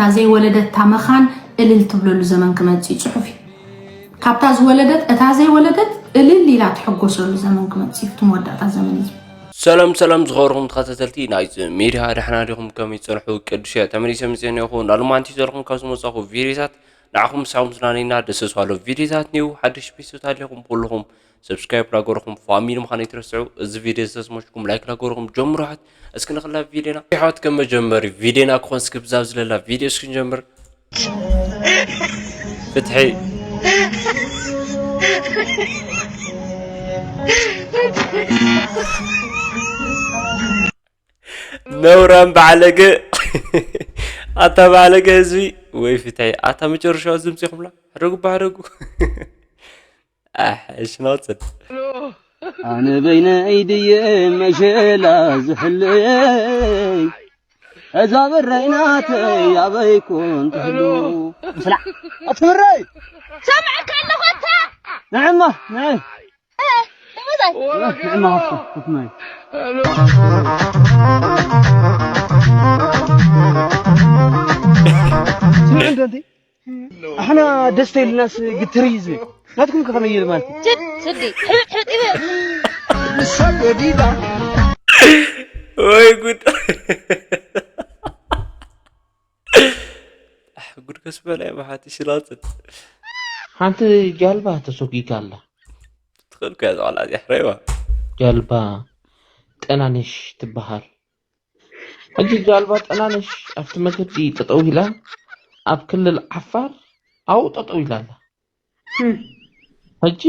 እታ ዘይወለደት እታ መኻን እልል ትብለሉ ዘመን ክመጽእ እዩ። ጽሑፍ እዩ። ካብታ ዝወለደት እታ ዘይወለደት እልል ኢላ ትሕጎሰሉ ዘመን ክመጽእ እዩ። እቲ መወዳእታ ዘመን እዩ። ሰላም ሰላም ዝኸበርኩም ተኸታተልቲ ናይዚ ሚድያ፣ ደሕና ዲኹም? ከመይ ጸንሑ? ቅዱስ እየ ተመሊሰ መጽኤ እኒኹ። ናሉማንቲ ዘለኹም ካብ ዝመጻኹ ቪዲዮታት ንዓኹም ሳብ ዝናነይና ደስ ዝባሎ ቪዲዮታት ኒው ሓድሽ ቤተሰብ ኣለኹም ኩልኹም ሰብስክራይብ ላገርኹም ፋሚሊ ምዃን ኣይትረስዑ። እዚ ቪዲዮ ዝተስመችኩም ላይክ ላገርኹም ጀምሩ። ሓት እስኪ ንኽላ ቪዲዮና ይሓት ከም መጀመሪ ቪዲዮና ክኾን እስኪ ብዛብ ዝለላ ቪዲዮ እስኪ ንጀምር። ፍትሒ ነውራም ባዕለገ ኣታ ባዕለገ ህዝቢ ወይ ፍትሒ ኣታ መጨረሻ ዝምፅኹምላ ሕደጉ ባሕደጉ ኣሕ እሺ ናውፅል ኣነ በይነይ ድየ መሸላ ዝሕለይ እዛ በረይ ናተይ ኣበይ ኮን ትህሉ ምስላ ኣትምረይ ሰምዐካ ኣለኹ ኣታ ንዕማ ንዕይ ንዕማ ሃፍታ ኮፍናይ ስምዑ እንዶ ኣንቲ ኣሕና ደስተ ኢልናስ ግትር እዩ ዝብል ናትኩም ከ ከመይ ይብል ማለት እዩ ስዲ ሕብጥ ሕብጥ ይብል ወይ ጉድ ጉድ ከስበላ እያ ብሓቲ ሽላፅን ሓንቲ ጃልባ ተሰጒጋ ኣላ ትኽእል እኮ እያ እዛ ቆልዓ እዚኣ ሕረይዋ ጃልባ ጠናንሽ ትበሃል ሕጂ ጃልባ ጠናንሽ ኣብቲ መገዲ ጠጠው ኢላ ኣብ ክልል ዓፋር ኣብኡ ጠጠው ኢላ ኣላ ሕጂ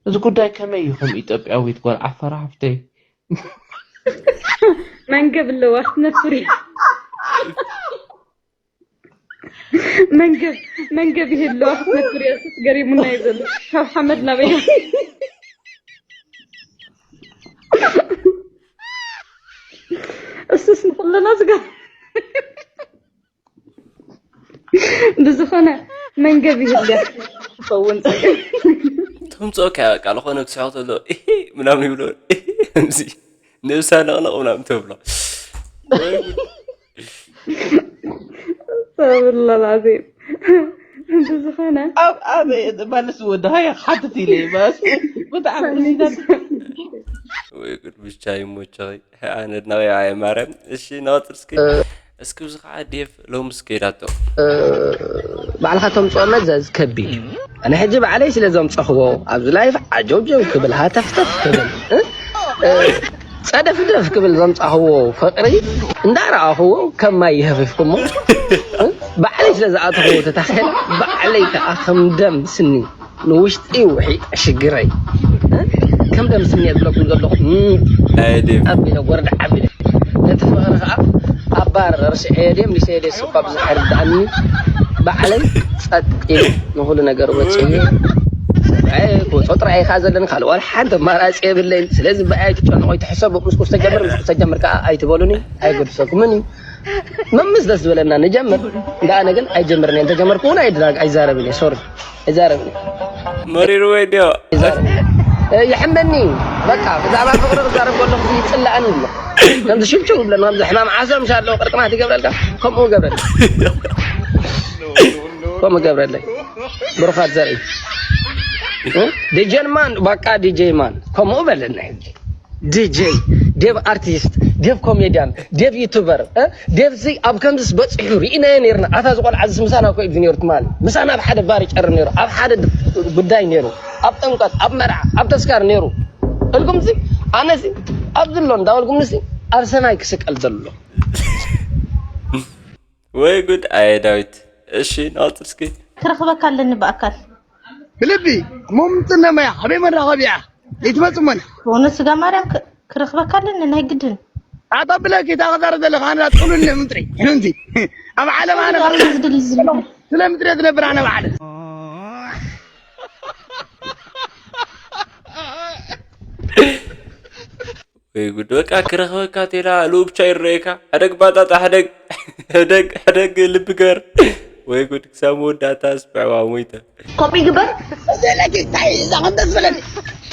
እዚ ጉዳይ ከመይ እዩ ከም ኢትዮጵያዊት ጓል ዓፋራ ሓፍተይ መንገብ ኣለዋ ክትነፍር እያ መንገብ መንገብ ይህልዋ ክትነፍር እያ እሱስ ገሪሙና እዩ ዘሎ ካብ ሓመድ ናበይ እሱስ ንኩለና ዝገ ብዝኾነ መንገብ ይህልያ ክኸውን ተምፅኦ ከያ በቃ ዝኾነ ክስሕቕ ተሎ ምናምን ይብሎ እዚ ነብሳ ነቕነቕ ምናምን ተብሎ ብዝኾነ ኣብ ኣበ ባለስ ወድሃያ ክሓትት ኢለ ባስ ብጣዕሚ ወይ ጉድ ብቻ ይሞቸኸይ ኣነ ድናዊ ኣየ ማርያም እሺ ናወፅር እስኪ እስኪ ብዚ ከዓ ዴቭ ሎምስ ከይዳቶ ባዕልኻ ተምፅኦ መዘዝ ከቢድ እዩ ኣነ ሕጂ ባዕለይ ስለ ዘምፀኽዎ ኣብዚ ላይፍ ዓጀውጀው ክብል ሃተፍተፍ ክብል እ? እ፣ ፀደፍደፍ ክብል ዘምፃኽዎ ፍቅሪ እንዳረኣኽዎ ከም ማይ ይህፍፍኩሞ እ? ባዕለይ ስለ ዝኣተኽዎ ተታኺለ ባዕለይ ከዓ ከም ደም ስኒ ንውሽጢ ውሒጠ ሽግረይ ከም ደምስኒ እየ ዝብለኩም ዘለኹ ኣቢለ ወረዳ ዓቢለ ነቲ ፍቕሪ ከዓ ኣባረረ ርስዐየ ድየ ምሊሰየ ድየ ስኳ ብዙሕ ኣይርድኣኒ ባዕለይ ፀጥ ኢለ ንኩሉ ነገር ወፅየ ሰብኣየ ክወፆ ጥራይ ከዓ ዘለኒ ካልእ ዋላ ሓንቲ ኣማራፂ የብለይን ስለዚ ብኣየ ትጨነቆ ይትሕሰቡ ምስ ኩስተጀምር ምስ ኩስተጀምር ከዓ ኣይትበሉኒ ኣይገድሰኩምን እዩ መምስ ደስ ዝበለና ንጀምር ደኣ ኣነ ግን ኣይጀምርን እየ እንተጀመርኩ እውን ኣይድራግ ኣይዛረብን እየ ሶሪ ኣይዛረብን እየ መሪርዎ እዩ ዲዮ ይዛረብ ይሕመኒ በቃ ብዛዕባ ፍቅሪ ክዛረብ ከለኩ ይፅላእኒ ኣሎ ከምዚ ሽምሽም ይብለኒ ከምዚ ሕማም ዓሶ ምሻ ኣለዎ ቅርቅማት ይገብረልካ ከምኡ ገብረልካ ከምኡ ገብረለይ ብሩኻት ዘርኢ ዲጀን ማን በቃ ዲጀይ ማን ከምኡ በለና ሕጂ ዲጀይ ዴቭ ኣርቲስት ዴቭ ኮሜድያን ዴቭ ዩቱበር ዴቭ ዚ ኣብ ከምዝስ በፂሑ ርኢናዮ ነርና ኣታ ዝቆልዓ ዝስ ምሳና ኮ ኢሉ ነሩ ትማሊ ምሳና ኣብ ሓደ ባር ይጨር ነሩ ኣብ ሓደ ጉዳይ ነሩ ኣብ ጥምቀት ኣብ መርዓ ኣብ ተስካር ነሩ እልኩም ዚ ኣነ ዚ ኣብዚ ኣሎ እንዳበልኩም ንሲ ኣብ ሰማይ ክስቀል ዘሎ ወይ ጉድ ኣየ ዳዊት እሺ ናውፅር እስኪ ክረኽበካ ኣለኒ ብኣካል ብልቢ እሞ ምምፅና መያ ኣበይ መራኸቢ እያ ዘይትመፅ እሞና ብእውነት ስጋ ማርያም ክረኽበካ ኣለኒ ናይ ግድን ኣታ ብለኪ እታ ክዛረብ ዘለካ ኣነ ጥሉኒ ምፅሪ ሕንቲ ኣብ ዓለም ኣነ ዝድል ዝብሎ ስለ ምፅሪ ዝነብር ኣነ ባዕለ ወይ ጉድ በቃ ክረኽበካ ቴላ ልኡብቻ ይረየካ ሕደግ ባጣጣ ሕደግ ሕደግ ሕደግ ልቢ ገር ወይ ጉድ ክሳብ መወዳእታ ስብዕዋ ሞይተ ከምኡ ይግበር እዛ ከምደስ በለኒ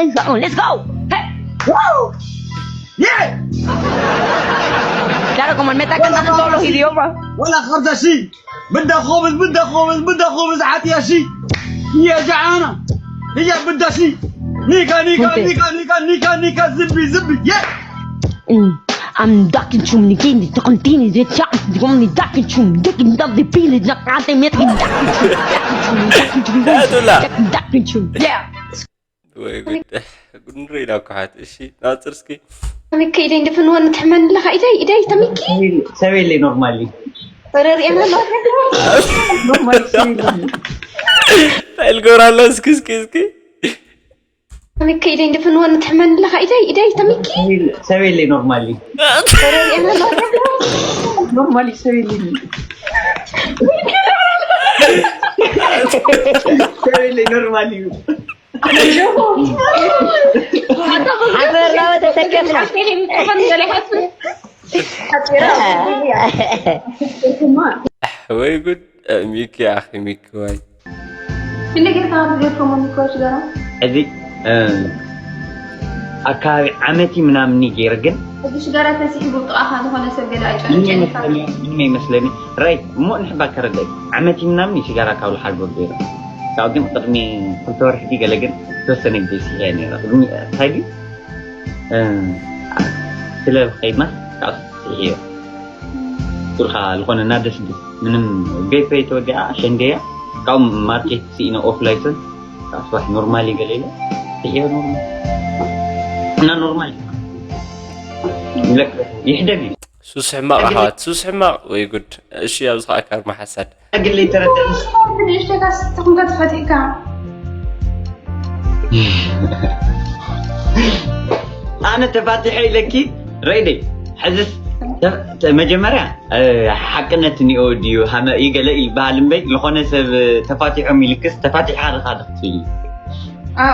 let's go. Let's go. Hey. Woo! Yeah! Claro, como el meta cantando todos los idiomas. Hola, Jorge, sí. بدها خبز، بدها خبز، بدها خبز، عطيها شي. هي جعانة. هي بدها شي. نيكا، نيكا، نيكا، نيكا، نيكا، نيكا، زبي، زبي. Yeah! I'm ducking chum, nigini, tokantini, the chance, the only ducking chum, ducking up the pili, duck, I think, ducking chum, ducking chum, ducking chum, ducking chum, yeah. ወይ ጉድ። ጉድ ንርኢ ኢና እኮ ሓት። እሺ ናፅር እስኪ። ተሚኪ ኢደይ እንድፍንወ ንትሕመኒ ኣለኻ ኢደይ ኢደይ ተሚኪ ሰብ የለይ ኖርማሊ ኧረ ሪኣና ኣለዋ ኖርማሊ ሰብ የለይ እንታይ ልገብር ኣሎ እስኪ እስኪ እስኪ። ተሚኪ ኢደይ እንድፍንወ ንትሕመኒ ኣለኻ ኢደይ ኢደይ ተሚኪ ሰብ የለይ ኖርማሊ ኧረ ሪኣና ኣለዋ ኖርማሊ ሰብ የለይ ሰብ የለይ ኖርማሊ እዩ ሓበርና ተተከፍና ወይ ጉድ። ሚኪ ኣኺ ሚኪ ዋይ። ክንደይ ጌርካ ክትገድፎ መሚኮ ሽጋራ? እዚ ኣብ ከባቢ ዓመት እዩ ምናምን እዩ ገይረ ግን እዚ ሽጋራ ተሲሒ ብጥቓኻ ዝኾነ ሰብ ገለ ምንም ኣይጨርጨልካ። ይመስለኒ ምንም ይመስለኒ ራይ እሞ ንሕባ ከረዳይ ዓመት እዩ ምናምን እዩ ሽጋራ ካብ ልሓጎ ገይረ ካብ ግን ቅድሚ ክልተ ወርሒ ገለ ግን ዝተወሰነ ግዜ ስሕየ ነረ ቅድሚ እንታይ ድዩ ስለ ከይድና ካብ ስሕዮ ሱርካ ዝኾነ እናደስድስ ምንም ቤት ቤት ወዲኣ ሸንደያ ካብ ማርኬት ስኢነ ኦፍ ላይሰንስ ካብ ስራሕ ኖርማል ይገለ ኢለ ስሒበ ኖርማል እና ኖርማል ይለክ ይሕደግ እዩ። ሱስ ሕማቕ ኣሕዋት፣ ሱስ ሕማቕ ወይ ጉድ። እሺ ኣብዚ ከዓ ካርማ ሓሳድ። ኣግለይ ተረዳእስ። ንእሽተይ ካስትኩም ተፈቲእካ። ኣነ ተፋቲሐ ኢለኪ ረይደይ ሕዝስ ተ- ተ- መጀመርያ እ፣ ሓቅነት እኒኦ ድዩ ሃመ እዩ ገለ ይበሃል እምበይ ዝኾነ ሰብ ተፋቲሖም ኢልክስ ተፋቲሕካ ድኻ ድክትብል እዩ።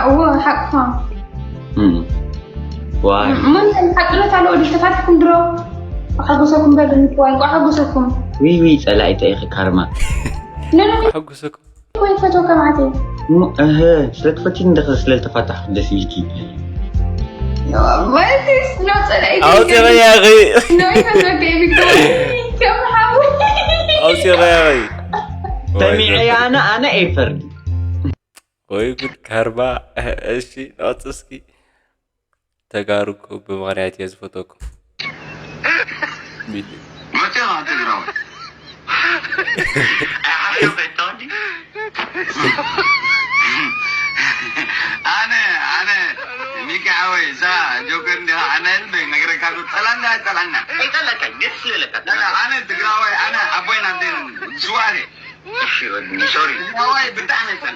እዎ ሓቅኻ። እም። ዋይ ምን ሓቅነት ኣለዎ ድዩ ተፋቲሕኩም ድሮ? ሓጎሰኩም በሉ። ዋይ እንኳ ሓጎሰኩም። ዊዊ ፀላኢ ጠይኺ ካርማ። ነነ ሕጉሰኩም ወይ ፈቶ ከማቴ። እሞ፣ እህ፣ ስለ ትፈትኒ እንደ ስለ ዝተፋታሕኩ ደስ ኢልኪ። ወይስ ነው ጸላኢ? ኣውፂ ያኺ ነው ይፈቶ ከሚት። ከም ሓው ኣውፂ ያኺ ሰሚዐ ኣነ ኣነ ኤፈርድ ወይ ጉድ ካርማ። እሺ ናውፅ እስኪ። ተጋሩ እኮ ብምኽንያት እየ ዝፈተኩም። ቢል- መቼ ነው አንተ ግራው? ኣነ ኣነ ሚኪ ሓወይ እዛ ጆከር እንዲ ኣነ ልበይ ነግረካ ዶ ጠላና ጠላና ይጠለቀኝ ደስ ይለካ لا، لا، ኣነ ትግራዋይ ኣነ ኣቦይና እንዴ ዝዋሬ ሶሪ ትግራዋይ ብጣዕሚ ይጠል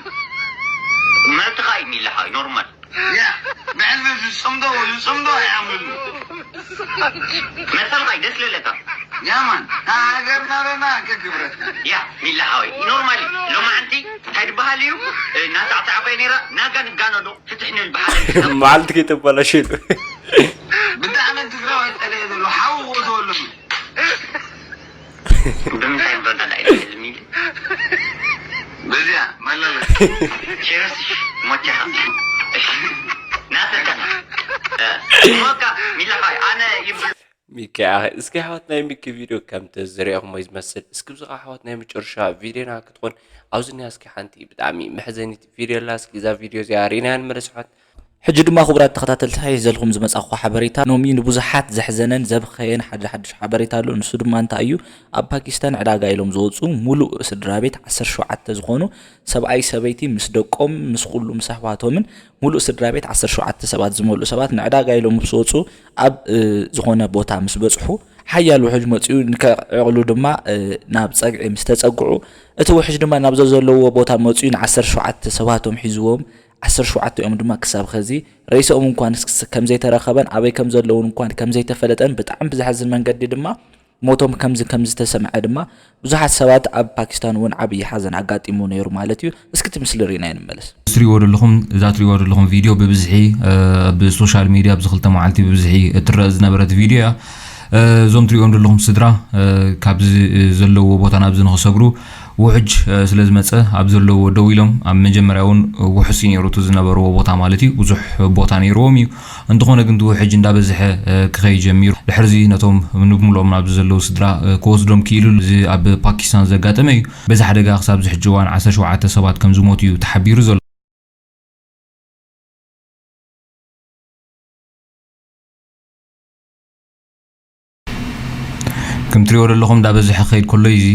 መብትኻ እዩ ሚላኻ ኖርማል ያ ብሕልሚ ዝፅምዶ ዝፅምዶ ኣይኣምንሉ መሰልኻ እዩ ደስ ይለካ ያማን ሃገርና ለና ከክብረትና ያ ሚላኻ ወይ ኖርማል ሎማዓንቲ እንታይ ዝበሃል እዩ ናታዕታዕባይ ነይራ ናጋ ንጋነዶ ፍትሕ ንብል በሃል መዓልቲ ከይተበላሸሉ። ብጣዕሚ ትግራዋይ ጠለየ ዘሎ ሓው ዝወለሉ ብምንታይ ንረዳዳ ኢና ህዝቢ በዚያ መለለ ቸርስ ሞቻኻ ናተካ ሞካ ሚላኻ ኣነ ይብል ሚኪ ኣኸ እስኪ ኣሕዋት ናይ ሚኪ ቪድዮ ከምቲ ዝሪእኹሞ እዩ ዝመስል። እስኪ ብዚ ከዓ ኣሕዋት ናይ መጨረሻ ቪድዮና ክትኾን ኣብዚ ኒያ እስኪ ሓንቲ ብጣዕሚ መሕዘኒት ቪድዮ ኣላ። እስኪ እዛ ቪድዮ እዚኣ ርኢናያ ንመለስ ኣሕዋት። ሕጂ ድማ ክቡራት ተኸታተልቲ ሒዘልኩም ዝመጻኹ ሓበሬታ ኖሚ ንብዙሓት ዘሕዘነን ዘብኸየን ሓደ ሓድሽ ሓበሬታ ኣሎ። ንሱ ድማ እንታይ እዩ? ኣብ ፓኪስታን ዕዳጋ ኢሎም ዝወፁ ሙሉእ ስድራ ቤት ዓሰርተ ሸውዓተ ዝኾኑ ሰብኣይ ሰበይቲ ምስ ደቆም ምስ ኩሉ ምስ ኣሕዋቶምን ሙሉእ ስድራ ቤት ዓሰርተ ሸውዓተ ሰባት ዝመልኡ ሰባት ንዕዳጋ ኢሎም ምስ ወፁ ኣብ እ፣ ዝኾነ ቦታ ምስ በፅሑ ሓያል ውሕጅ መፅኡ ንከዕቕሉ ድማ እ፣ ናብ ፀግዒ ምስ ተፀግዑ እቲ ውሕጅ ድማ ናብ ዘዘለዎ ቦታ መፅኡ ን ዓሰርተ ሸውዓተ ሰባቶም ሒዝዎም ዓሰርተ ሸውዓተ ኦም ድማ ክሳብ ኸዚ ሬስኦም እንኳን ስ- ከም ዘይተረኸበን ኣበይ ከም ዘለውን እንኳን ከም ዘይተፈለጠን ብጣዕሚ ብዘሕዝን መንገዲ ድማ ሞቶም ከምዚ ከም ዝተሰምዐ ድማ ብዙሓት ሰባት ኣብ ፓኪስታን እውን ዓብዪ ሓዘን ኣጋጢሙ ነይሩ ማለት እዩ። እስኪ እቲ ምስሊ ርኢና ንመለስ። ትሪእዎ ዘለኹም እዛ ትሪእዎ ዘለኹም ቪድዮ ብብዝሒ እ፣ ኣብ ሶሻል ሚድያ ኣብዚ ክልተ መዓልቲ ብብዝሒ እትረአ ዝነበረት ቪድዮ እያ። እ፣ እዞም ትሪእዎም ዘለኹም ስድራ እ፣ ካብዚ እ፣ ዘለዎ ቦታ ናብዚ ንክሰግሩ ውሕጅ እ፣ ስለ ዝመፀ ኣብ ዘለዎ ደው ኢሎም ኣብ መጀመርያ እውን ውሑስ እዩ ነይሩ እቲ ዝነበርዎ ቦታ ማለት እዩ ብዙሕ ቦታ ነይርዎም እዩ። እንተኾነ ግን እቲ ውሕጅ እንዳበዝሐ እ፣ ክኸይድ ጀሚሩ። ድሕርዚ ነቶም ንብምልኦም ኣብዚ ዘለዉ ስድራ እ፣ ክወስዶም ክኢሉ እዚ ኣብ ፓኪስታን ዘጋጠመ እዩ። በዚ ሓደጋ ክሳብ ዝሕጂ እዋን ዓሰርተ ሸውዓተ ሰባት ከም ዝሞቱ እዩ ተሓቢሩ ዘሎ። ከም ትሪእዎ ዘለኹም እንዳበዝሐ ክኸይድ ከሎ እዩ እዚ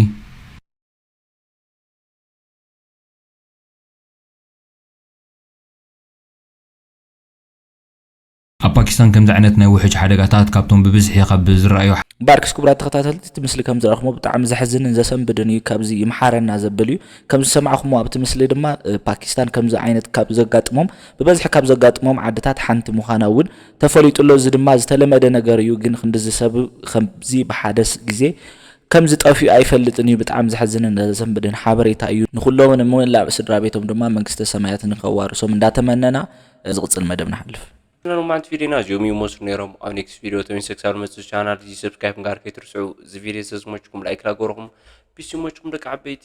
ኣብ ፓኪስታን ከምዚ ዓይነት ናይ ውሕጅ ሓደጋታት ካብቶም ብብዝሒ ካብ ዝረኣዩ እምበኣር ክስ ክቡራት ተኸታተልቲ እቲ ምስሊ ከም ዝረእኹሞ ብጣዕሚ ዘሕዝንን ዘሰንብድን እዩ። ካብዚ ይምሓረና ዘብል እዩ። ከም ዝሰማዕኹሞ ኣብቲ ምስሊ ድማ እ፣ ፓኪስታን ከምዚ ዓይነት ካብ ዘጋጥሞም ብበዝሒ ካብ ዘጋጥሞም ዓድታት ሓንቲ ምዃና እውን ተፈሊጡ ኣሎ። እዚ ድማ ዝተለመደ ነገር እዩ። ግን ክንድዚ ሰብ ከምዚ ብሓደስ ግዜ ከምዚ ጠፊኡ ኣይፈልጥን እዩ። ብጣዕሚ ዘሕዝንን ዘሰንብድን ሓበሬታ እዩ። ንኩሎም ንመላእ ስድራ ቤቶም ድማ መንግስተ ሰማያት ንከዋርሶም እንዳተመነና ዝቕፅል መደብ ንሓልፍ። ሎማዓንቲ ቪድዮና እዚኦም ይመስሉ ነይሮም። ኣብ ኔክስት ቪድዮ ተመልሰ ክሳብ ንመፅእ ቻናል እዚ ሰብስክራይብ ምግባር ከይትርስዑ። እዚ ቪድዮ ስለ ዝመችኩም ላይክ ላገርኹም፣ ፒስ ይመችኩም ደቂ ዓበይቲ።